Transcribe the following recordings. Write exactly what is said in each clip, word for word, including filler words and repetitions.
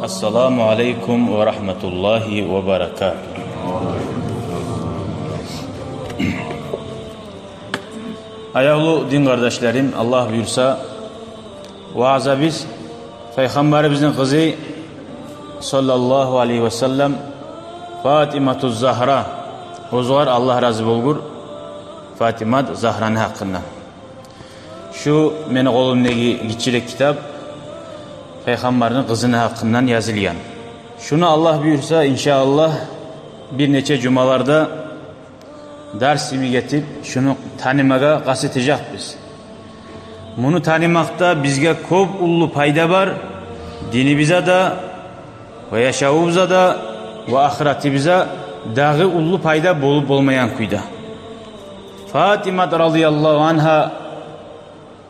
Ассаламу алейкум ва рагьматуллагьи ва баракатугь. Аявлу дин къардашларым, Аллагь буюрса, ваъзабыз Пайхаммарыбызны къызы, саллаллагьу алайгьи ва саллам, Фатимату Загьра, оьзюгер Аллагь рази болгъур, Фатимат Загьраны гьакъындан. Шу мени къолумдагъы гиччирек китап Пайхаммарны къызыны гьакъындан язылгъан. Шуну, Аллагь буюрса, иншааллагь, бир нече жумаларда дарс йимик этип, шуну танымагъа къаст этежекбиз. Муну танымакъда бизге кёп уллу пайда бар, динибизге де, ва яшавубузгъа да, ва ахыратыбызгъа дагъы уллу пайда болуп болмайгъан кюйде. Фатимат, радияллагьу ангьа,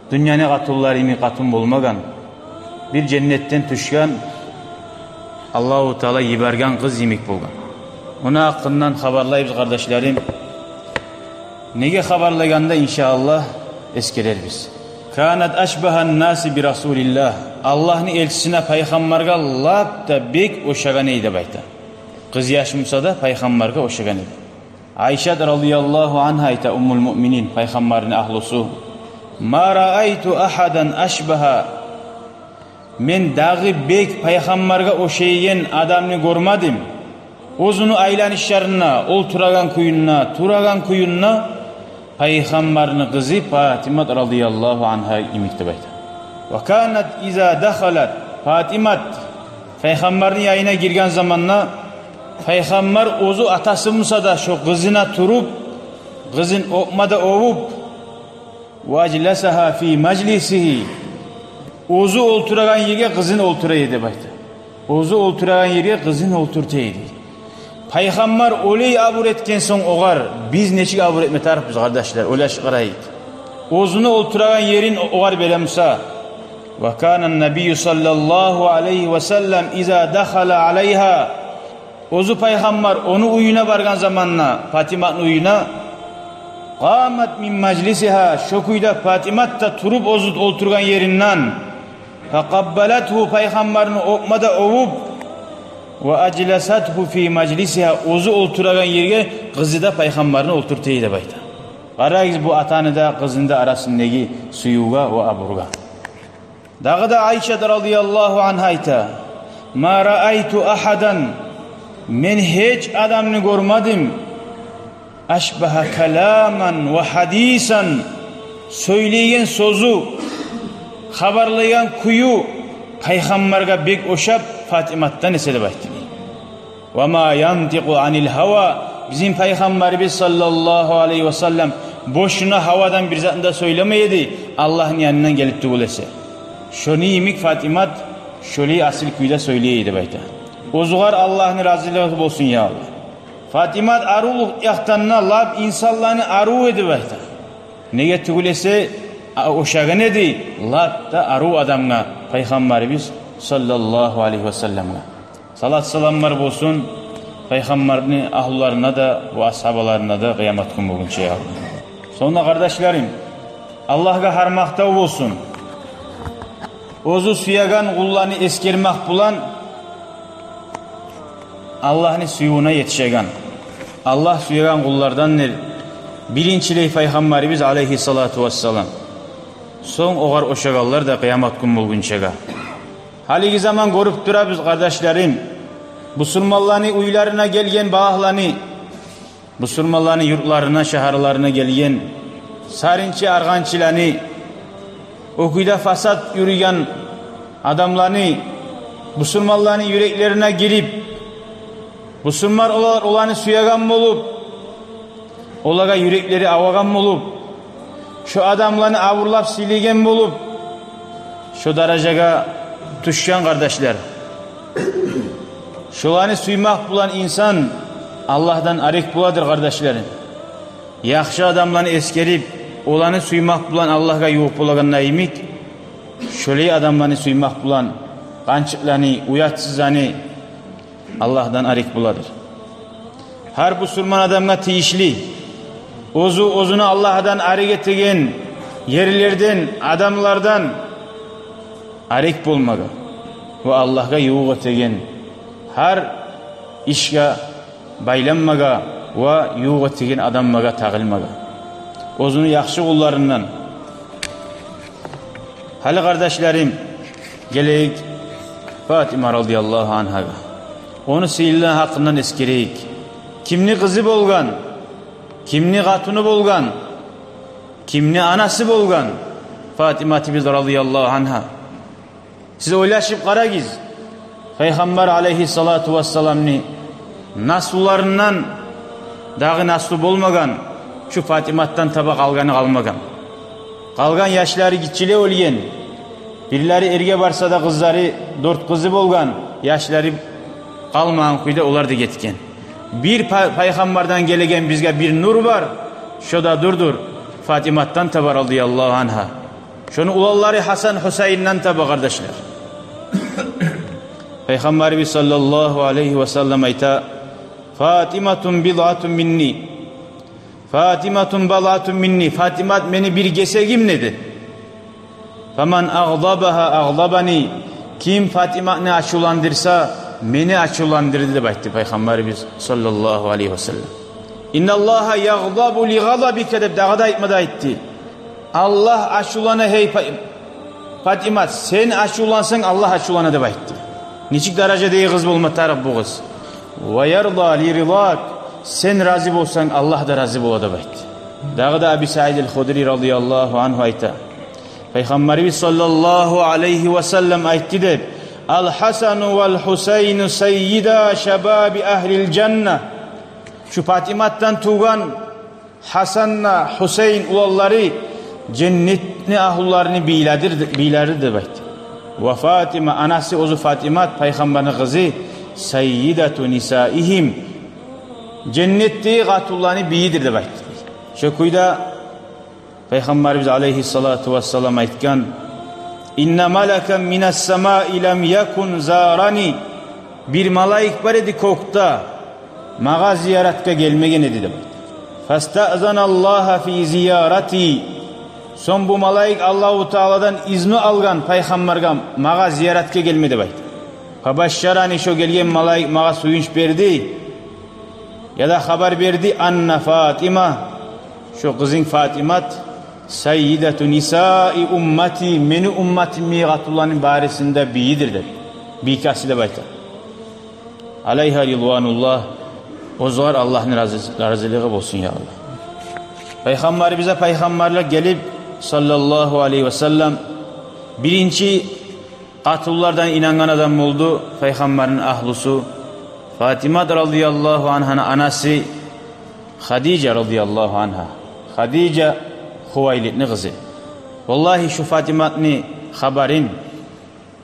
дюньяны къатынлары йимик къатын болмагъан, бир женнетден тюшген, Аллагьу Таала йиберген къыз йимик болгъан. Ону гьакъындан хабарлайбыз, къардашларым. Неге хабарлагъанда, иншааллагь, эсгерербиз. Канат ашбагьан наси би Расулиллагь. Аллагьны элчисине, Пайхаммаргъа лап да бек ошагъан эди деп айта. Къыз яш буса да, Пайхаммаргъа ошагъан эди. Айшат, радияллагьу ангьа, айта, уммул муъминин, Пайхаммарны агьлюсю: «Ма раайту агьадан ашбагьа». Мен дагъы бек Пайхаммаргъа ошайгъан адамны гёрмедим. Оьзюню айланышларына, олтурагъан кююне, турагъан кююне Пайхаммарны къызы Фатимат, радияллагьу ангьа, йимик деп айта. Ва канат иза дахалат, Фатимат Пайхаммарны янына гирген заманда, Пайхаммар оьзю атасы буса да, шо къызына туруп, къызын оьпме де оьбюп, ва ажласагьа фи мажлисигьи, оьзю олтурагъан ерге къызын олтура эди деп айта. Оьзю олтурагъан ерге къызын олтурта эди. Пайхаммар олай абур этген сонг огъар, биз нечик абур этме тарыкъбыз, къардашлар, ойлашып къарайыкъ. Оьзюню олтурагъан ерин огъар бере буса. Ва канан набийю саллаллагьу алайгьи ва саллам иза дахала алайгьа, оьзю Пайхаммар ону уьюне баргъан заманда, Фатиматны уьюне, къамат мин мажлисигьа, шо кюйде Фатимат да туруп оьзю олтургъан еринден, факъаббалатгьу, Пайхаммарны оьпме де оьбюп, ва ажласатгьу фи мажлисигьа, оьзю олтурагъан ерге къызы да Пайхаммарны олтурта эди деп айта. Къарагъыз бу атаны да, къызны да арасындагъы сюювге ва абургъа. Дагъы да Айшат, радияллагьу ангьа, айта: «Ма раайту агьадан, мен гьеч адамны гёрмедим, ашбагьа каламан ва гьадисан, сёйлейген сёзю, хабарлайгъан кюю Пайхаммаргъа бек ошап Фатиматдан эсе», — деп айтды. «Ва ма янтикъу анил гьава», бизин Пайхаммарыбыз, саллаллагьу алайгьи ва саллам, бошуна гьавадан бир затны да сёйлемей эди, Аллагьны янындан гелип тюгюл эсе. Шону йимик Фатимат шолай асил кюйде сёйлей эди деп айта. Оьзюгер Аллагьны разилиги болсун, я Аллагь. Фатимат арувлукъ якъдан да лап инсанланы аруву эди деп айта. Неге тюгюл эсе, а, ошагъан эди лап да арив адамгъа Пайхаммарыбыз, саллаллагьу алайгьи ва салламгъа. Салат-саламлар болсун Пайхаммарны агьлюлерине де ва асгьабаларына да къыямат гюн болгъунча, я Аллагь. Сонг да, къардашларым, Аллагьгъа гьар макътав болсун. Оьзю сюеген къулланы эсгермек булан Аллагьны сюювюне етишеген, Аллагь сюеген къуллардандыр биринчилей Пайхаммарыбыз, алайгьиссалату вассалам. Сонг огъар ошагъанлар да къыямат гюн болгъунчагъа. Гьалиги заман гёрюп турабыз, къардашларым, бусурманланы уьйлерине гелген балагьланы, бусурманланы юртларына, шагьарларына гелген сарынчы, аргъанчыланы, о кюйде фасат юрюйген адамланы, бусурманланы юреклерине гирип, бусурман олар, оланы сюеген болуп, олагъа юреклери авагъан болуп, шо адамланы абурлап сыйлайгъан болуп, шо даражагъа тюшген, къардашлар. Шоланы сюймек булан инсан Аллагьдан арек боладыр, къардашларым. Яхшы адамланы эсгерип, оланы сюймек булан Аллагьгъа ювукъ болагъанда йимик, шолай адамланы сюймек булан къанчыкъланы, уятсызланы Аллагьдан арек боладыр. Гьар бусурман адамгъа тийишли оьзю оьзюн Аллагьдан арек этеген ерлерден, адамлардан арек болмагъа. ва Аллагьгъа ювукъ этеген гьар ишге байланмагъа ва ювукъ этеген адамлагъа тагъылмагъа. Оьзюню яхшы къулларындан. Гьали, къардашларым, гелейик Фатима радияллагьу ангьагъа. Ону сыйлылыгъы гьакъындан эсгерейик. Кимни къызы болгъан, кимни къатыны болгъан, кимни анасы болгъан Фатиматыбыз радияллагьу ангьа. Сиз ойлашып къарагъыз, Пайхаммар алайгьиссалату вассаламны наслуларындан дагъы наслу болмагъан, шу Фатиматдан таба къалгъаны къалмагъан. Къалгъан яшлары гиччилеп оьлген, бирлери эрге барса да, къызлары, дёрт къызы болгъан, яшлары къалмагъан кюйде олар да гетген. Бир па-, Пайхаммардан гелеген бизге бир нюр бар, шо да дюрдюр Фатиматдан таба радияллагьу ангьа. Шону уланлары Гьасан, Гьусайинден таба, къардашлар. Пайхаммарыбыз саллаллагьу алайгьи ва саллам айта: «Фатиматун бидъатун минни. Фатиматун бадъатун минни». Фатимат мени бир гесегим, деди. «Фаман агъдабагьа агъдабани». Ким Фатиматны ачувландырса, мени ачувландырды, деп айтды Пайхаммарыбыз саллаллагьу алайгьи ва саллам. «Инналлагьа ягъдабу ли гъадабика», деп дагъы да айтма да айтды. Аллагь ачувлана, гьей Фа-, Фатимат, сен ачувлансанг, Аллагь ачувлана, деп айтды. Нечик даражадагъы къыз болма тарыкъ бу къыз? «Ва ярда ли ридак», сен рази болсанг, Аллагь да рази бола, деп айтды. Дагъы да Аби Саид аль-Худри радияллагьу ангьу айта: Пайхаммарыбыз саллаллагьу алайгьи ва саллам айтды деп: «Аль-Гьасану валь-Гьусайну саййида шабаби агьлиль жанна». Шу Фатиматдан тувгъан Гьасан да, Гьусейн уланлары женнетни агьлуларыны бийледир-, бийлери, деп айтды. «Ва Фатима», анасы оьзю Фатимат, Пайхаммарны къызы, «саййидату нисаигьим», женнетдеги къатынланы бийидир, деп айтды. Шо кюйде Пайхаммарыбыз алайгьиссалату вассалам айтгъан: «Инна малакан минас самаи лам якун зарани». Бир малайик бар эди кёкде, магъа зияратгъа гелмеген эди, деп айтды. «Фастаъзаналлагьа фи зиярати». Сонг бу малайик Аллагьу Тааладан изну алгъан Пайхаммаргъа, магъа зияратгъа гелме, деп айтды. «Фабашшарани», шо гелген малайик магъа сююнч берди, яда хабар берди, «анна Фатима», шо къызынг Фатимат, «саййидату нисаи уммати», мени умматымны къатынланы барысыны да бийидир, деп, бийкаси, деп айта. «Алайгьа ридвануллагь», оьзюне Аллагьны рази-, разилиги болсун, я Аллагь. Пайхаммарыбызгъа пайхаммарлыкъ гелип, саллаллагьу алайгьи ва саллам, биринчи къатынлардан инангъан адам болду Пайхаммарны агьлюсю, Фатимат радияллагьу ангьаны анасы Хадижа радияллагьу ангьа. Хадижа Хувайлидни къызы. Валлагьи, шу Фатиматны хабарын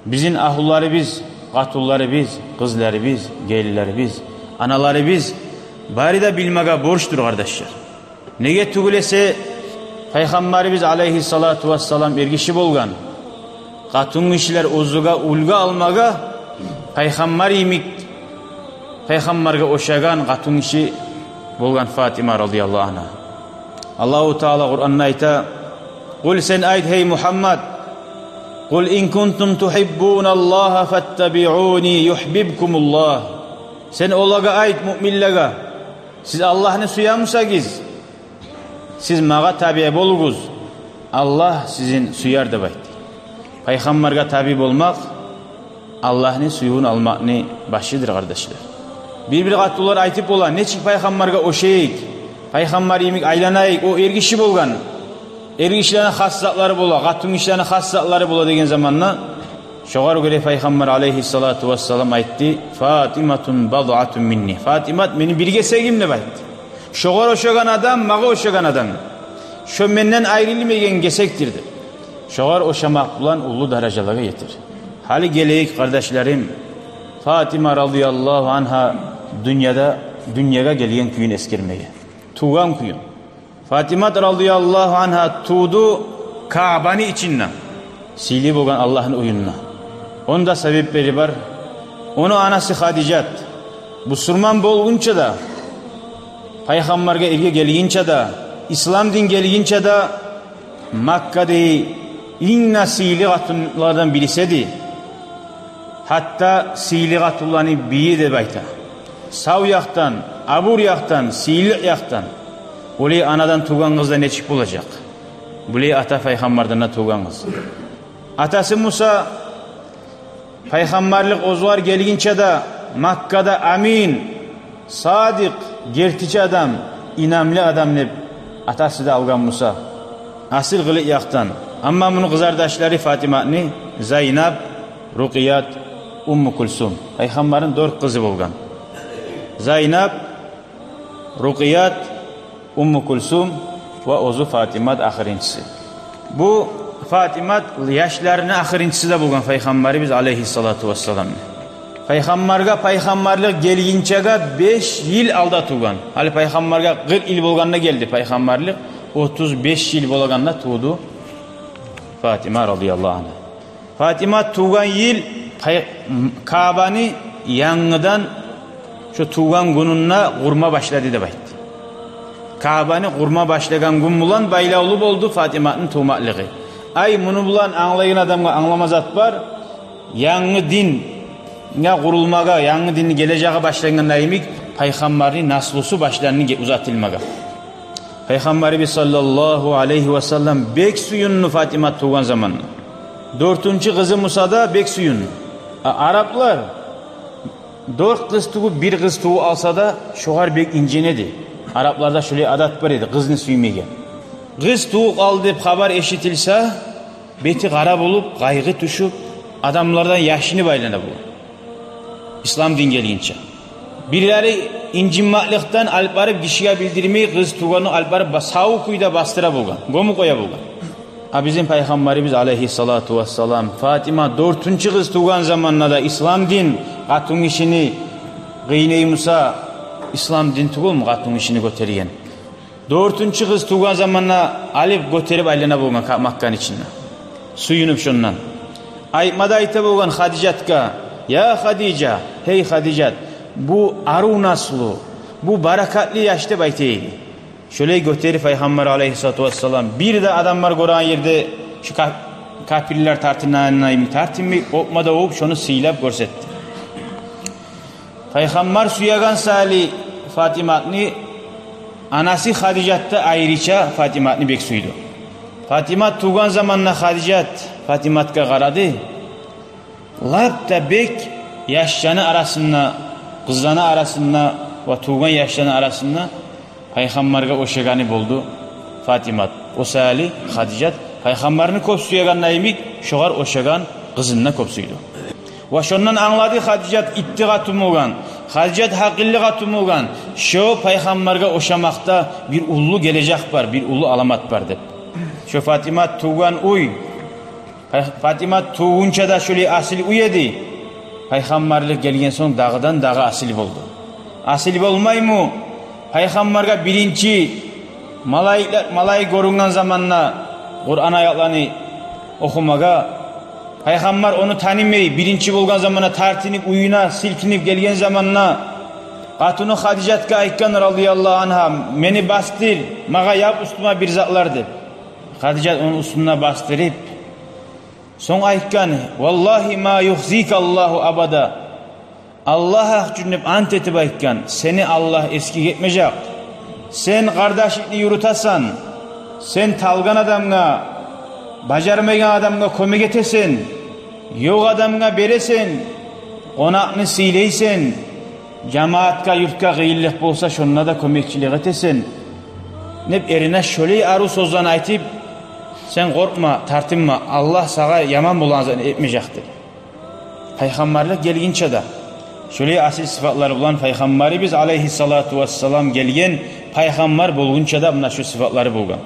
бизин агьлюлерибиз, къатынларыбыз, къызларыбыз, гелинлерибиз, аналарыбыз бары да билмеге борчдур, къардашлар. Неге тюгюл эсе, Пайхаммарыбыз алайгьиссалату вассалам эргиши болгъан. Къатынгишилер оьзюне уьлгю алмагъа, Пайхаммар йимик, Пайхаммаргъа ошагъан къатынгиши болгъан Фатима радияллагьу ангьа. Аллагьу Таала Къуранда айта: «Къул», сен айт, гьей Мугьаммад, «къул ин кунтум тугьиббуналлагьа фаттабиъуни югьбибкумуллагь». Сен олагъа айт, муъминлеге, сиз Аллагьны сюе бусагъыз, сиз магъа табиъ болугъуз, Аллагь сизин сюер, деп айтды. Пайхаммаргъа табиъ болмакъ Аллагьны сюювюн алмакъны башыдыр, къардашлар. Бир-бир къатынлар айтып бола: «Нечик Пайхаммаргъа ошайыкъ, Пайхаммар йимик айланайыкъ, о эргиши болгъан. Эргишилени хас затлары бола, къатынгишилени хас затлары бола», — деген заманда, шогъар гёре Пайхаммар алайгьиссалату вассалам айтды: «Фатиматун бадъатун минни». Фатимат мени бир гесегим, деп айтды. Шогъар ошагъан адам магъа ошагъан адам. Шо менден айрылмайгъан гесекдир, деп. Шогъар ошамакъ булан уллу даражалагъа етер. Гьали гелейик, къардашларым, Фатима радияллагьу ангьа дюньяда, дюньягъа гелген кюйюн эсгермеге. Тувгъан кюйюн. Фатимат радияллагьу ангьа тувду Каабаны ичинде, сыйлы болгъан Аллагьны уьюнде. Ону да себеплери бар. Ону анасы Хадижат бусурман болгъунча да, Пайхаммаргъа эрге гелгинче де, ислам дин гелгинче де Маккадагъы инг де сыйлы къатынлардан бириси эди. Гьатта сыйлы къатунланы бийи деп айта. Сав якъдан, абур якъдан, сыйлы якъдан. Олай анадан тувгъан къыз да нечик болажакъ? Булай ата Пайхаммардан да тувгъан къыз. Атасы буса Пайхаммарлыкъ оьзюгер гелгинче де Маккада амин, садикъ, гертичи адам, инамлы адам деп атасы да алгъан буса, асил къылыкъ якъдан. Амма муну къызардашлары Фатиматны: Зайнап, Рукъият, Умму Кулсум. Пайхаммарны дёрт къызы болгъан: Зайнап, Рукъият, Умму Кулсум ва оьзю Фатимат ахырынчысы. Бу Фатимат яшларыны ахырынчысы да болгъан Пайхаммарыбыз алейгьиссалату вассаламны. Пайхаммаргъа пайхаммарлыкъ гелгинчеге беш йыл алда тувгъан. Гьали Пайхаммаргъа къыркъ йыл болгъанда гелди пайхаммарлыкъ, отуз беш йыл болагъанда тувду Фатима радияллагьу анга. Фатима тувгъан йыл пай-, Каабаны янгыдан шо тувгъан гюнюнде къурма башлады деп айтды. Каабаны къурма башлагъан гюн булан байлавлу болду Фатиматны тувмакълыгъы. Ай, муну булан англайгъан адамгъа англама зат бар. Янгы динге къурулмагъа, янгы динни гележеги башлангъанда йимик, Пайхаммарны наслусу башланды ге-, узатылмагъа. Пайхаммарыбыз саллаллагьу алайгьи васаллам бек сююндю Фатимат тувгъан заманда. Дёртюнчю къызы буса да бек сююндю. А араплар дёрт къыз тувуп, бир къыз тувуп алса да, шогъар бек инженеди. Арапларда шолай адат бар эди, къызны сюймеген. Къыз тувуп къалды деп хабар эшитилсе, бети къара болуп, къайгъы тюшюп, адамлардан яшынып айлана болгъан. Ислам дин гелгинче. Бирлери инжинмакълыкъдан алып барып, гишиге билдирмей, къыз тувгъанны алып барып, ба-, сав кюйде бастыра болгъан, гёмюп къоя болгъан. А бизин Пайхаммарыбыз алайгьиссалату вассалам Фатима дёртюнчю къыз тувгъан заманда да ислам дин къатынгишини къыйнаймуса, ислам дин тюгюлмю къатынгишини гётерген? Дёртюнчю къыз тувгъан заманда алып гётерип айлана болгъан Ка-, Макканы ичинде. Сююнюп шондан. Айтма да айта болгъан Хадижатгъа: «Я Хадижа, гьей Хадижат, бу арив наслу, бу баракатлы яш», — деп айта эди. Шолай гётерип Пайхаммар алайгьиссалату вассалам, бир де адамлар гёреген ерде шу ка-, капирлер тартынагъан йимик тартынмай, къоркъма да болуп, шону сыйлап гёрсетди. Пайхаммар сюеген саялы Фатиматны, анасы Хадижат да айрыча Фатиматны бек сюйдю. Фатимат тувгъан заманда Хадижат Фатиматгъа къарады. Лап да бек яшланы арасында, къызланы арасында ва тувгъан яшланы арасында Пайхаммаргъа ошагъаны болду Фатимат. О саялы Хадижат Пайхаммарны кёп сюегенде йимик, шогъар ошагъан къызын да кёп сюйдю. Ва шондан англады Хадижат итти къатын болгъан, Хадижат гьакъыллы къатын болгъан, шо Пайхаммаргъа ошамакъда бир уллу гележек бар, бир уллу аламат бар деп. Шо Фатимат тувгъан уьй, Пай-, Фатимат тувгъунча да шолай асил уьй эди. Пайхаммарлыкъ гелген сонг дагъыдан-дагъы асил болду. Асил болмайму? Пайхаммаргъа биринчи малайик, малайик гёрюнген заманда Къуран аятланы охумагъа, Пайхаммар ону танымай, биринчи болгъан заманда тартынып, уьюне силкинип гелген заманда, къатыны Хадижатгъа айтгъан, радияллагьу ангьа: «Мени бастыр, магъа яп уьстюме бир затлар», — деп. Хадижат ону уьстюне бастырып, сонг айтгъан: «Валлагьи ма юхзика Аллагьу абада». Аллагь гьакъ учун деп ант этип айтгъан: «Сени Аллагь эсгик этмежек. Сен къардашлыкъны юрютесен, сен талгъан адамгъа, бажармайгъан адамгъа кёмек этесен, ёкъ адамгъа бересен, къонакъны сыйлайсан, жамаатгъа, юртгъа къыйынлыкъ болса, шонда да кёмекчилик этесен», — деп эрине шолай арив сёзлени айтып, «Сен къоркъма, тартынма, Аллагь сагъа яман болагъан затны этмежек», — деди. Пайхаммарлыкъ гелгинче де шолай асил сыфатлар булан Пайхаммарыбыз алайгьиссалату вассалам гелген, пайхаммар болгъунча да муна шу сыфатлары болгъан.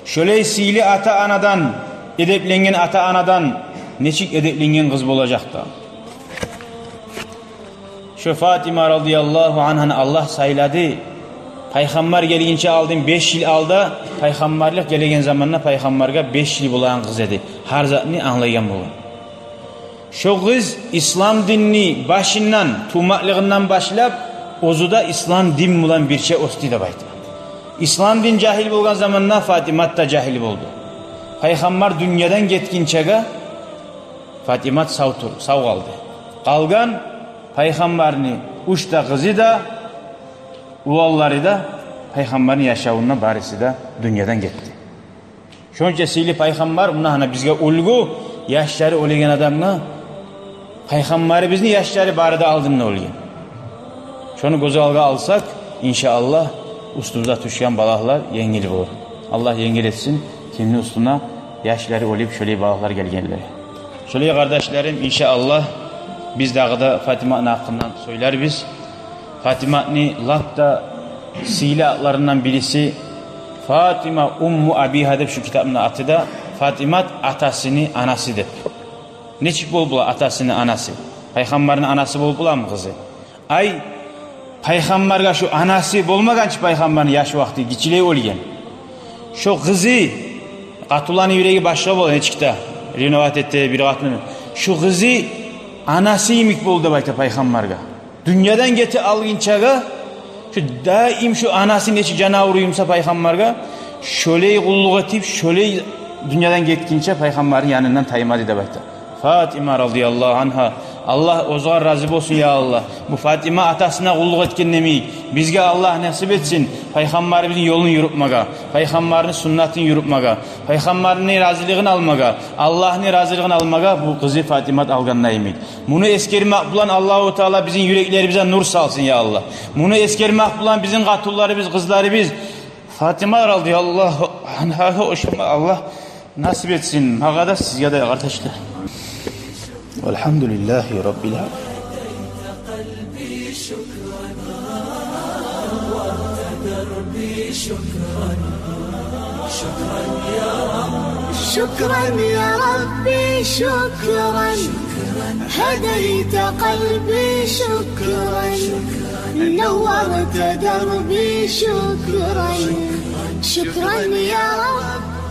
Шолай сыйлы ата-анадан, эдепленген ата-анадан нечик эдепленген къыз болажакъ да? Шо Фатима, радияллагьу ангьаны, Аллагь сайлады. Пайхаммар гелгинче алдын беш йыл алда, пайхаммарлыкъ гелеген заманда пайхаммаргъа беш йыл болагъан къыз эди. Гьар затны англайгъан болгъан. Шо къыз ислам динни башындан, тувмакълыгъындан башлап, оьзю де ислам дин булан бирче оьсдю деп айта. Ислам дин жагьил болгъан заманда Фатимат да жагьил болду. Пайхаммар дюньядан гетгинчеге Фатимат сав тур, сав къалды. Къалгъан пайхаммарны уьч де къызы да, уланлары да пайхаммарны яшавунда барысы да дюньядан гетди. Шонча сыйлы пайхаммар, муна гьана бизге уьлгю, яшлары оьлеген адамгъа, пайхаммарыбызны яшлары бары да алдында оьлген. Шону гёз алгъа алсакъ, иншааллагь, уьстюбюзге тюшген балагьлар енгил болур. Аллагь енгил этсин кимни уьстюне яшлары оьлюп, шолай балагьлар гелгенлер. Шолай, къардашларым, иншааллагь, биз дагъы да Фатиматны гьакъындан сёйлербиз. Фатиматны лап да сыйлы атларындан бириси Фатима умму абигьа деп шу китапны аты да, Фатимат атасыны анасы деп. Нечик болуп бола атасыны анасы? Пайхаммарны анасы болуп боламы къызы? Ай, пайхаммаргъа шу анасы болмагъан чы, пайхаммарны яш вакъти, гиччилей оьлген. Шу къызы, къатынланы юреги башгъа бола нечик де, ревновать эте бир къатынны. Шу къызы анасы йимик болду деп айта пайхаммаргъа. Дюньядан гете алгъынчагъа, шу даим шу анасы нечик жаны авруй буса пайхаммаргъа, шолай къуллукъ этип, шолай дюньядан гетгинче пайхаммарны янындан таймады деп айта. Фатима радияллагьу ангьа, Аллагь огъар рази болсун, я Аллагь. Бу Фатима атасына къуллукъ этген йимик, бизге Аллагь насип этсин пайхаммарыбызны ёлун юрютмеге, пайхаммарны суннатын юрютмеге, пайхаммарны разилигин алмагъа, Аллагьны разилигин алмагъа бу къызы Фатимат алгъанда йимик. Муну эсгермек булан Аллагьу Таала бизин юреклерибизге нур салсын, я Аллагь. Муну эсгермек булан бизин къатынларыбыз, къызларыбыз Фатима радияллагьу ангьагъа ошама Аллагь насип этсин магъа да, сизге де, къардашлар. Валгьамдулиллагьи раббил аламин. شكرا يا ربي، شكرا. هديت قلبي، شكرا. نورت دربي، شكرا. شكرا يا رب.